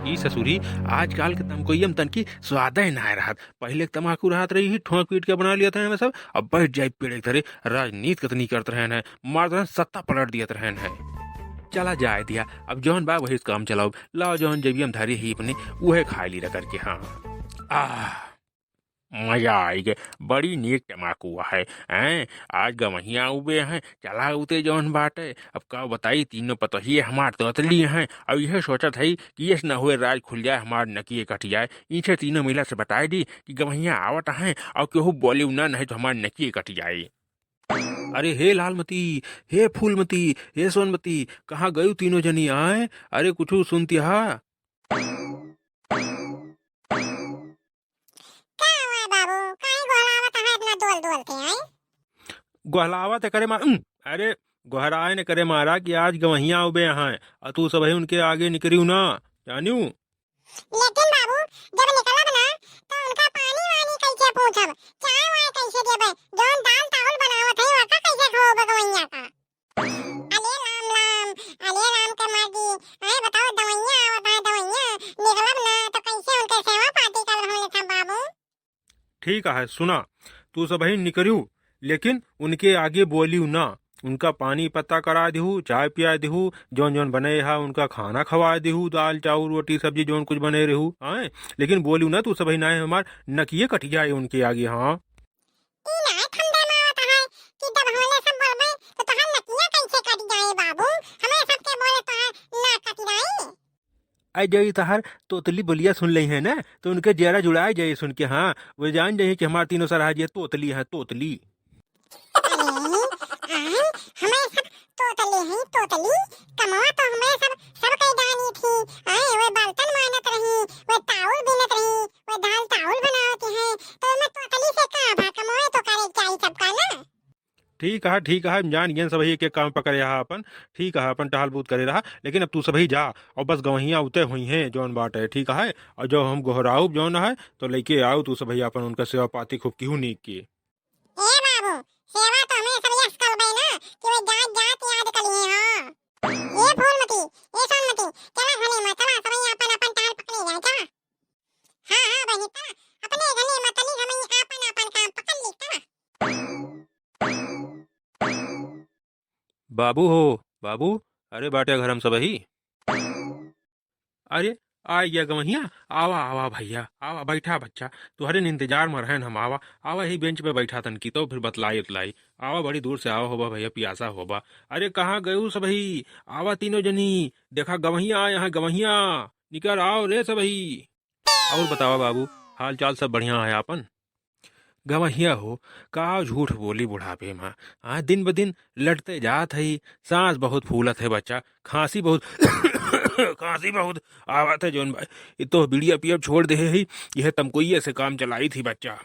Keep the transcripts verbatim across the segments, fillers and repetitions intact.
ई ससुरी, आजकल के तमकोइयम तनकी स्वादे नाय रहत। पहिले के तमाकू रहत रही ही, ठोंक पीट के बना लियत रहे हैं सब, अब बैठ जाई पेड़े के तरे, राजनीति कतनी करत रहे हैं, मारत रहे, सत्ता पलट दियत रहे हैं। चला जाए दिया, अब जौन बा वही काम चलाओ, लाओ जौन जेबियम धरी ही अपने, उहे खाए ली रगड़ के। हाँ, आह, मजा आई गे, बड़ी नीक तमाकू है, हैं? आज गवहिया उबे हैं, चला उते जौन बाटे। अब का बताई, तीनों पतोहिए हमार तोतली हैं, अब यह सोचत है कि यस न हुए राज खुल जाए, हमार नकिए कट जाए। इनसे तीनों मिला से बताए दी कि गवहिया आवत हैं और केहू बोली ना, नहीं तो हमार नकिए कट जाए। अरे हे लालमती, हे फूलमती, हे सोनमती, कहाँ गयू तीनों जनी आए? अरे कुछ सुनती हा? का हुआ बाबू, काहे गोहलावत है इतना दोल दोल के, हैं? गोहलावत है करे मा-, उम, अरे गोहराए ने करे मारा कि आज गवहिया उबे हैं, और तू सबही उनके आगे निकरियो ना, जानियो? लेकिन बाबू, जब निकलब ना, तो उनका पानी वानी कैसे पूछब, चाय वाय कैसे देबे, जौन दाल चावल बनावत है, ओका कैसे खवाबे गवहिया का? अले राम राम, अले राम के मार दी। आए बताओ, दवैया आवत है, दवैया। निकलब ना तो कैसे उनके सेवा पाती कर रहले था बाबू? ठीक है, सुना, तू सबही निकरियो, लेकिन उनके आगे बोलियो ना। उनका पानी पत्ता करा दिहू, चाय पिया दिहू, जौन जौन बने हा उनका खाना खवा दिहू, दाल चाउर रोटी सब्जी जौन कुछ बने रहू, आए, लेकिन बोलियो ना तू सबही, ना हमार नकिए कट जाए उनके आगे। हाँ। ई नाय फंदे में आवत है कि जब होले सब बोलबे तो तोहार नकिया कैसे कट जाए बाबू? हमें सबके बोले तोहार ना कट जाए। आई जाई तोहार तोतली बोलिया सुन लई है ना, तो उनके जियरा जुड़ाए जाई सुन के। हाँ, वो जान जाई कि हमार तीनों सरहजिया तोतली है, तोतली। अरे, आए, हमें सब तोतली हैं, तोतली। कमवा तो हमें सब, सब कई जानी थी। आए, वो बर्तन मांजत रही, वो ताउल बीनत रही, वो दाल ताउल बनावत है। तो मैं तोतली से का बा, कमवा तो करे चाहिए सबका ना। ठीक है, ठीक है, हम जान गए सब एक एक काम पकड़े रहा अपन। ठीक है, अपन टहल बूत करे रहा, लेकिन अब तू सबही जा और बस गवहिया उते हुई हैं जौन बात है, ठीक है। और जब हम गोहराउब जौन है तो लेके आओ तू सबही अपन उनका सेवा पाती खूब किहू नीक के। ए बाबू, सेवा तो हमें सब यस करबे ना कि वो जात जात याद करिए हो। ए फूलमती, ए सोनमती, चला हले मा, चला सबही अपन अपन टहल पकड़े जाए, चला। हाँ, हाँ बहिनी, चला, अपने घने मा तनी हमही अपन अपन काम पकड़ ली, चला। बाबू हो, बाबू, अरे बाटे घर हम सबही। अरे, आ गया गवहिया, आवा, आवा भैया, आवा, बैठा बच्चा, तुहरे इंतजार में रहन हम, आवा, आवा, यही बेंच पे बैठा तनकी, तो फिर बतलाई उतलाई, आवा, बड़ी दूर से आवा होबा भैया, पियासा होबा। अरे, कहाँ गयू सबही? आवा तीनों जनी, देखा गवहिया आए हैं, गवहिया, निकर आओ रे सबही। और बतावा बाबू, हाल चाल सब बढ़िया है आपन? गवहिया हो, का झूठ बोली बुढ़ापे मा। हाँ, दिन ब दिन लटते जात है, सांस बहुत फूलत है बच्चा, खांसी बहुत, खांसी बहुत आवत है जौन भाई। ये तो बीड़िया पियब छोड़ दे है, यह तमकोइये से काम चलाई थी बच्चा।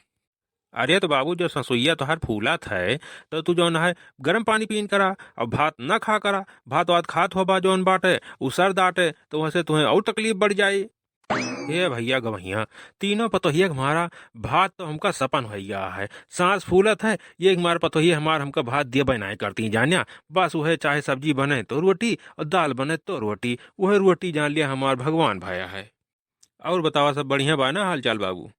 अरे तो बाबू, जब ससुइया तोहार फूलत है, तो तू जौन है गरम पानी पीन करा, अब भात न खा करा। भात वात खात होबा जौन बाटे, उ सर दाटे, तो वैसे तुहें और तकलीफ बढ़ जाए। हे भैया गवहिया, तीनों पतोहिया के मारा भात तो हमका सपन होइ गया है। सांस फूलत है, ये हमार पतोहिया हमार हमका भात देबे नाय करती जान्या। बस उहे चाहे सब्जी बने तो रोटी और दाल बने तो रोटी, उहे रोटी जान लिया हमार भगवान भया है। और बतावा, सब बढ़िया बा ना हाल चाल बाबू?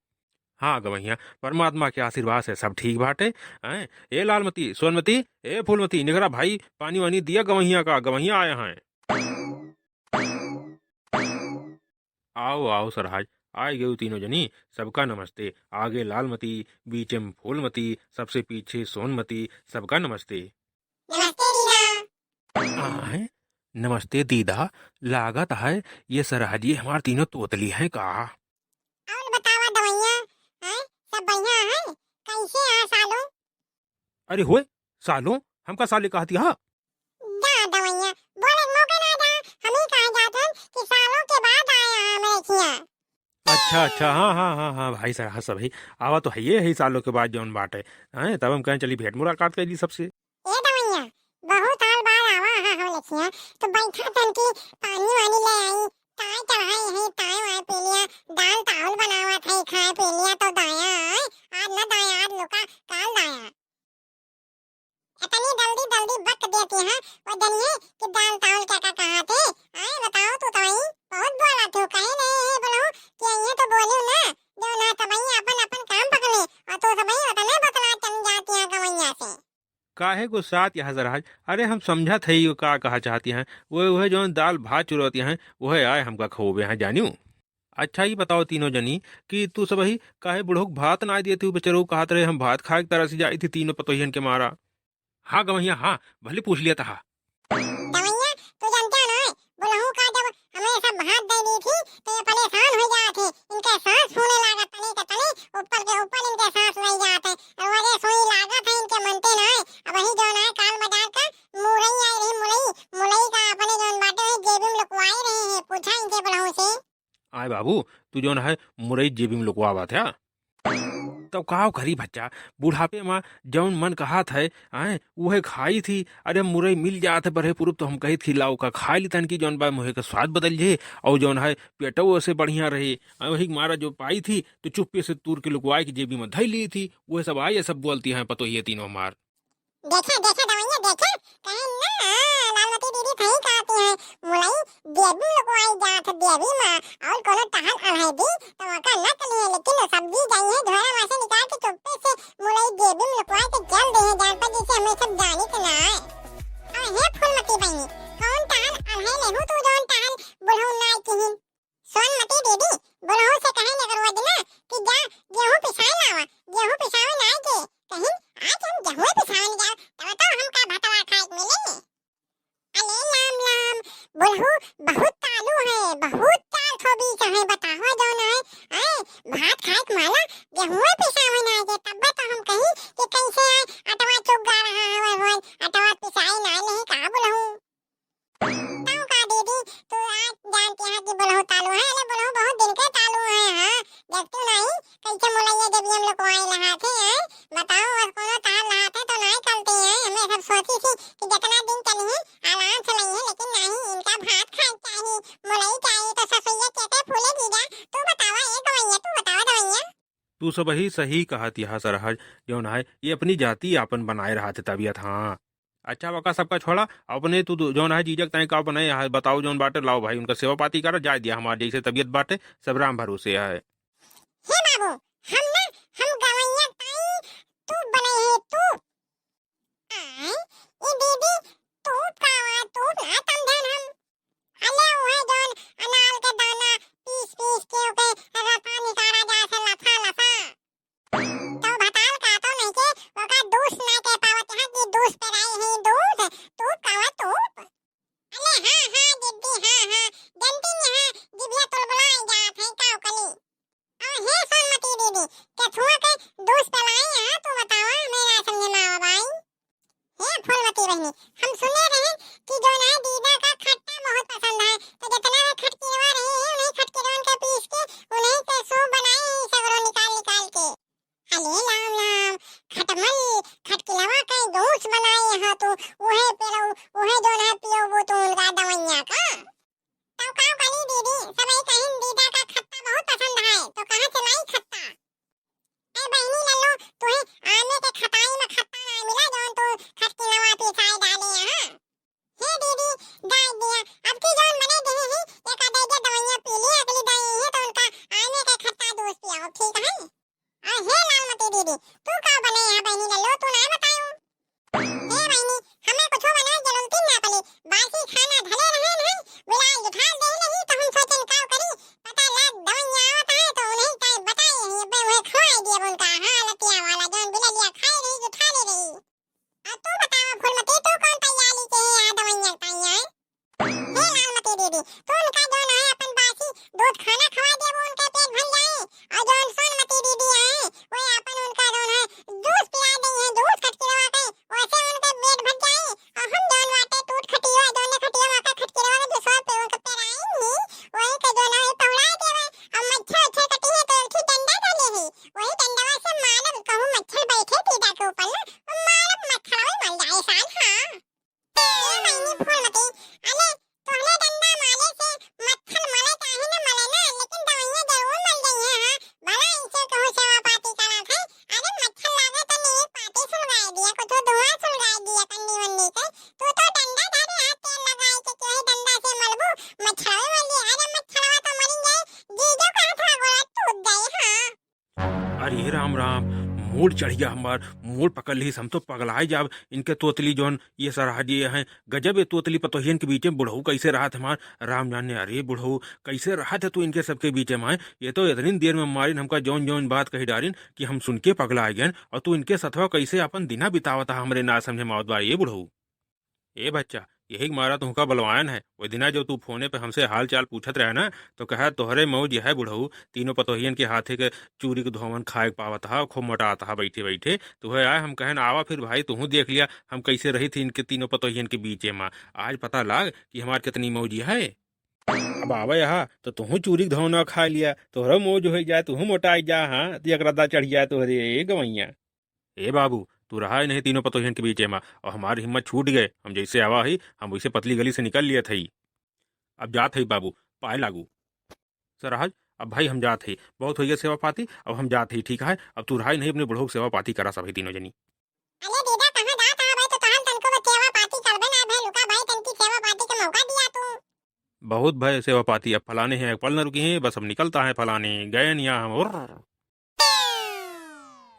हाँ गवहिया, परमात्मा के आशीर्वाद से सब ठीक बाटे। हैं? ए लालमती, सोनमती, ए फूलमती, निकरा भाई, पानी वानी दिया गवहिया का, गवहिया आए हैं। आओ, आओ सरहज, आइ गयू तीनों जनी, सबका नमस्ते। आगे लालमती, बीचे में फूलमती, सबसे पीछे सोनमती, सबका नमस्ते। नमस्ते दीदा। आय, नमस्ते दीदा, लागत है ये सरहजिए हमार तीनों तोतली हैं का? और बतावा दवैया, हैं? सब बढ़िया है? कैसे आ सालो? अरे होए, सालो, हमका साले कहती हा? जा दवैया, बोले के मौका ना जा, हम ही कहा जात हन कि सालों के बाद आया है हमरे खिया। अच्छा, अच्छा, हाँ, हाँ, हाँ, हाँ, भाई साहब, हाँ, सभी आवा तो है, ये है सालों के बाद जौन बात है, हैं, तब हम कहें चली भेंट मुलाकात कर ली सबसे। ए दवैया, बहुत साल बाद आवा है हमरे खिया, तो बैठा तन की पानी वानी ले आई, चाय चढ़ाई है, चाय वाय पी लिया, दाल चावल बनावत है, खाए पी लिया, तो दाया आए, आज ना दाया, आज लुका, काल दाया। इतनी जल्दी जल्दी बक देती है, वो जनिए कि दाल चावल क्या क्या कहा थे? आए बताओ तू तो आई, बहुत बोला तू, कहे नहीं। काहे गुस्सात यहाँ सरहज? अरे हम समझत हई वो का कहा चाहती हैं। वो, वह जौन दाल भात चुरौती हैं, वह आए हमका खवोबे हैं जानियो। अच्छा, ई बताओ तीनों जनी कि तू सबही काहे बुढ़ऊ के भात नाई देती हो? बेचारो कहत रहे, हम भात खाए के तरस जाई थी तीनों पतोहियन के मारा। हाँ गवैया, हाँ, भले पूछ लिया तहा। गवैया, तू जानते हो ना, बुढ़ऊ का जब हमें सब भात दे दी थी, तो ये परेशान हो जात है, इनके सांस फूले लागत तनी के तनी, ऊपर के ऊपर इनके सांस लग जात है, और वजह सुई लागत है, इनके मनते ना है। अब वही जौन है, काल बाजार का मुरई आई रही, मुरई, मुरई का अपने जौन बाटे है, जेबी में लुकवाए रहे हैं, पूछा इनसे बुढ़ऊ से। आय बाबू, तू जौन है मुरई जेबी में लुकवावत है? तब काव करी बच्चा, बुढ़ापे में जौन मन कहत है, आय, उहे खाई थी। अरे मुरई मिल जात है बरहे पुरुब तो हम कही थी लाओ का खाई ली तनकी जौन बा मुहे के स्वाद बदल जे, और जौन है पेटो से बढ़िया रहे। आ, वही मारा जो पाई थी तो चुप्पे से तूर के लुकवाए के जेबी में धई ली थी। वह सब आई, ये सब बोलती हैं पतोहिए तीनों हमार। देखे, देखे दवैया, देखे, कहे ना, लालमती दीदी सही कहती हैं, मुलई देवी में लुकवाई जात है, देवी में, और कोनो टहल अढ़ाई दी, तो ओकर न कलिए, लेकिन वो सब्जी जाई है, झोरा में से निकाल के चुप्पे से मुलई देवी में लुकवाई के चल दे हैं, जान पर जैसे हमें सब जानी के ना आए। और हे फूलमती बहनी, कौन टहल अढ़ाई लेहू तू जौन टहल बुढ़ऊ ना किहिन? सोनमती दीदी, बुढ़ऊ से कहे नगरवा दिना कि जा गेहूं पिसाए लावा, गेहूं पिसावे ना के। कहिन, आज हम गेहूं पिसावे न जाओ, तब तो हमका भतवा खाए के मिले। अले लाम लाम, बुढ़ऊ बहुत तालू है, बहुत ताल खो बीच है, बतावा जौन है, आए, भात खाए के माला, गेहूं पिसावे ना के, तब तो हम कही कि कैसे आए, अटवा चुग गा रहा है, होय, होय, अटवा पिसाए ना नहीं का बुढ़ऊ? तू का दीदी, तू आज जानती है कि बुढ़ऊ तालू है? अरे बुढ़ऊ बहुत दिन के तालू है, हाँ। देखतू नहीं, कैसे मुलैया जब ये हम लोग आए लहाते हैं, बताओ, बस कोनो ताल लहाते तो नहीं चलते हैं। हमें सब सोची थी कि जितना दिन चली हैं, आराम से नहीं है, लेकिन नहीं, इनका भात खाए चाहिए, मुलई चाहिए, तो ससुइया कैसे फूले जीजा? तू बतावा, ए गवैया, तू बतावा गवैया। तू सबही सही कहत यहाँ सरहज, जौन है, ये अपनी जाति आपन बनाए रहत है तबियत, हाँ। अच्छा, वका सबका छोड़ा, अपने तू दो-, जौन है जीजक तय का बनाए, हाँ, बताओ जौन बाटे, लाओ भाई, उनका सेवा पाती करा, जाए दिया हमार जैसे तबियत बाटे, सब राम भरोसे है। हे बाबू, हम ना, हम गवैया ताई, तू बनाए है तू। आय, ई दीदी, तू का, तू ना समझन हम। अले उहे जौन अनार के दाना पीस पीस के ओके रफा निकाला जात है, लफा लफा। तो भताल का तो नहीं के ओका दूस ना के पावत है कि दूस पे लाई है दूस, तूप का हुआ तूप। अले हाँ हाँ दीदी हाँ हाँ, जनती नहीं है, जिभिया तुलबुलाए जात है का कली। और हे सोनमती दीदी, केथुआ के दूस पे लाई है, तू बतावा, मेरा समझे मावा बाई। हे फूलमती बहनी, हम सुने रहे कि जौन है दीदा का खट्टा बहुत पसंद है, तो जितना भी खटकिरवा रहे हैं, उन्हीं खटकिरवन के पीस के उन्हीं के सूप बनाए हैं, सगरो निकाल निकाल के। अले लाम लाम, खटमल, खटकिरवा के जूस बनाए हैं तू, उहे पेलो, उहे जौन है पियो वो तू उनका दवैया का। तो का करी दीदी, सब यही कहिन दीदा का खट्टा बहुत पसंद है, तो कहाँ से लाई खट्टा? ए बहिनी लल्लो, तुहे आमे के खटाई में खट्टा ना मिला, जौन तू खटकिरवा पिसाए डाले यहाँ। हे दीदी, गाय दिया, अब की जौन मने देहे ही, एक आधे जे दवाइयाँ पी ली, अगली दाई है तो उनका आमे के खट्टा दूस पियाओ, ठीक है? और हे लालमती दीदी, तू का बने यहाँ बहिनी लल्लो, तू ना बतायो। हे बहिनी, हमें कुछो बनाए जरूरत ही ना पड़े, बासी खाना धले रहे नहीं, बिलाई उठा दे नहीं, तो हम सोचन का करी, पता लग दवैया आवत है, तो उन्हीं का बताए यही, अबे वह खवाए दिए उनका, हाँ, लतिया वाला, जौन बिललिया खाए रही, जो खा ले रही। आ तू बतावा फूलमती, तू कौन तैयारी के है, आ दवैया ताई आए? हे लालमती दीदी, तू उनका जौन है अपन बासी दूध खाना खवा देबो, उनके पेट भर जाए, और जौन सोनमती दीदी है, वो अपन उनका जौन है जूस पिला दे है, जूस खटकिरवा के, वैसे उनके पेट भर जाए, और हम जौन बाटे टूट खटियो, जौन खटियो, वहाँ का खटकिरवा के जूसवा पे उनके पेराई नहीं, वही के जौन है पहुड़ा देवे, और मच्छर उच्छर कटी है तो एक ही डंडा धरे है, वही डंडवा से मारब, कहूँ मच्छर बैठे दीदा के ऊपर ना, और मारब मच्छरवा मर जाए साल, हाँ। ए बहिनी फूलमती, अले तोहरे डंडा मारे से मच्छर मरे चाहे न मरे ना, लेकिन दवाइयाँ जरूर मर गई हैं, हाँ। भला इसे कहूँ सेवा पाती करत है। अरे मच्छर लागे तो नीक पाती सुलगाई दिया, कुछ धुआं सुलगाई दिया कन्नी वन्नी से। तू तो डंडा धरे हाथ तेल लगाई के केहे डंडा से मलबू, मच्छरवे मर गई। अरे मच्छरवा तो मरिन जाए, जीजो का हथवा गोड़ा टूट जाए, हाँ। अरे राम राम, मूड़ चढ़ गया हमार, मूड़ पकड़ लीस, हम तो पगलाए जाब। इनके तोतली जौन ये सरहज ये हैं, गजब ये तोतली पतोहियन के बीचे में बुढ़ऊ कैसे रहत हमार, राम जाने। अरे बुढ़ऊ, कैसे रहत है तू इनके सबके बीचे में? ये तो इतनी देर में मारिन हमका जौन जौन बात कही डारिन कि हम सुन के पगलाए गए। और तू इनके सथवा कैसे अपन दिना बितावत है, हमरे ना समझे में आवत बा ये बुढ़ऊ। ए बच्चा, यही के मारा तुहका बलवायन है। वो दिना जब तू फोने पे हमसे हाल चाल पूछत रहे ना, तो कहा तोहरे मौज यह है बुढ़ऊ, तीनों पतोहियन के हाथे के चूरी के धोवन खाए के पावत हा, खूब मोटात हा बैठे बैठे। तुहे आए हम कहन आवा फिर भाई, तुहू देख लिया हम कैसे रही थी इनके तीनों पतोहियन के बीचे में। आज पता लाग कि हमार कितनी मौज यह है। अब आवे यहाँ तो तुहू चूरी के धोवना खा लिया, तोहरो मौज हो जाए, तुहू मोटाई जा। हाँ, तो एक रद्दा चढ़ जाए तोहरे, ए गवैया। ए बाबू, तू रहा ही नहीं तीनों पतोहियन के बीचे में, और हमारी हिम्मत छूट गए। हम जैसे आवा ही, हम वैसे पतली गली से निकल लिए थे। अब जात है बाबू, पाए लागू। सरहज, अब भाई हम जात ही, बहुत हो गया सेवा पाती, अब हम जात ही, ठीक है? अब तू रहा ही नहीं, अपने बुढ़ऊ के सेवा पाती करा सब ही तीनों जनी। अरे दीदा, कहाँ जात है भाई? तो तहन तनको वो सेवा पाती करबे ना भाई, लुका भाई तनकी सेवा पाती के मौका दिया तू। बहुत भाई सेवा पाती, अब फलाने हैं, एक पल न रुकी हैं, बस अब निकलता है फलाने, गए नहीं हम। उर्र।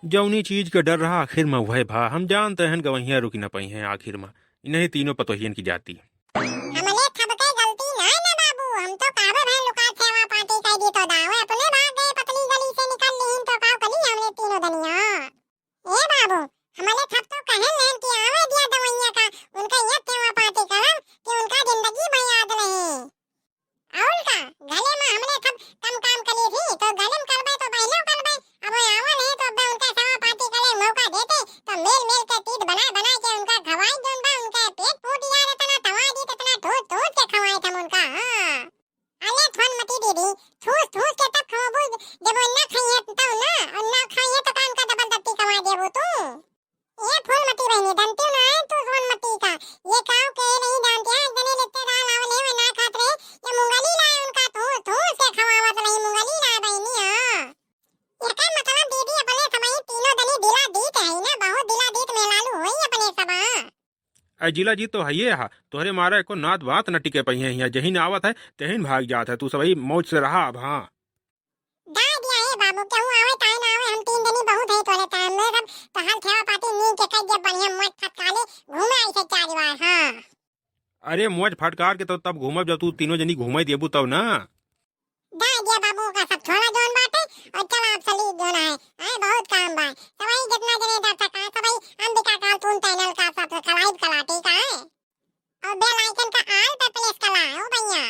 जौनी चीज के डर रहा आखिर में वह भा, हम जानते हैं गवैया रुकी न पाई हैं आखिर में, इन्हीं तीनों पतोहियन की जाती। हमले थबके गलती ना है ना बाबू, हम तो काबे भैन लुका सेवा पाती कह दी तो दावे, अपने भाग गए पतली गली से निकल लीन तो काव कली हमले तीनों दनिया। ए बाबू, हमले थब तो कहन लेन कि आवे दिया दवैया का, उनका ये सेवा पाती करब कि उनका जिंदगी में याद रहे। और का, गले में हमने सब कम काम करी थी, तो गले में करबे तो बहनों करबे। अब वो आवन है तो अब उनका सेवा पाती करे मौका देते, तो मेल मेल के तीत बनाए बनाए के उनका खवाई जोन बा, उनका पेट फूट जा रहता ना, तवा दी कितना ठूस ठूस के खवाए थे उनका। हाँ। अरे थोन मती दीदी, ठूस ठूस के तब खवाबू, जब वो ना खाइए तब ना, और ना खाइए तो का उनका जबरदस्ती खवा देबू तू? ये फूलमती बहनी, दंतियो ना है तू फूलमती का। ये काव के नहीं जानती है, जने लेते दाल आवल है, वो ना खात रहे। ये मुंगली लाए उनका, ठूस ठूस के खवावत रही, मुंगली लाए बहनी, हाँ। एकर मतलब दीदी अपने समय तीनों दनी दिला दीत है ना, बहुत दिला दीत मेलालू होई अपने सब, हाँ। अरे जिला जी तो है ये हा, तोहरे मारा एको नात बात न टिके पइहे हियाँ, जहिन आवत है, तहिन भाग जात है, तू सबही मौज से रहा अब, हाँ। दाय दिया हे बाबू, केहू आवे चाहे ना आवे, हम तीन जनी बहुत है तोरे time में, सब तोहार सेवा पाती नीक के कई जब बढ़िया मौज फटकाले घूमे आई से चार बार, हाँ। अरे मौज फटकार के तो तब घूमब जब तू तीनों जनी घूमे देबू तब ना। दाय दिया बाबू का सब छोड़ा जोन बाटे, और चला आप सली जोन है, आए बहुत काम बा। सबही जितना जने दर्शक है, सबही अंबिका cartoon channel का subscribe करा, ठीक है? और bell icon का all पे press करा, ओ भैया।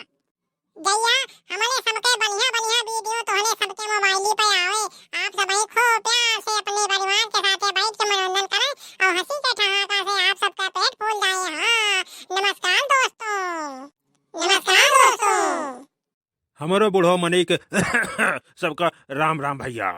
जइया हमरे सबके बढ़िया बढ़िया video तोहरे सबके mobile पे आवे, आप सबही खूब प्यार से अपने परिवार के साथे बैठ के मनोरंजन करें और हंसी के ठहाका से आप सबका पेट फूल जाए। हाँ, नमस्कार दोस्तों, नमस्कार दोस्तों। हमरो बुढ़ो मनिक सबका राम राम भैया।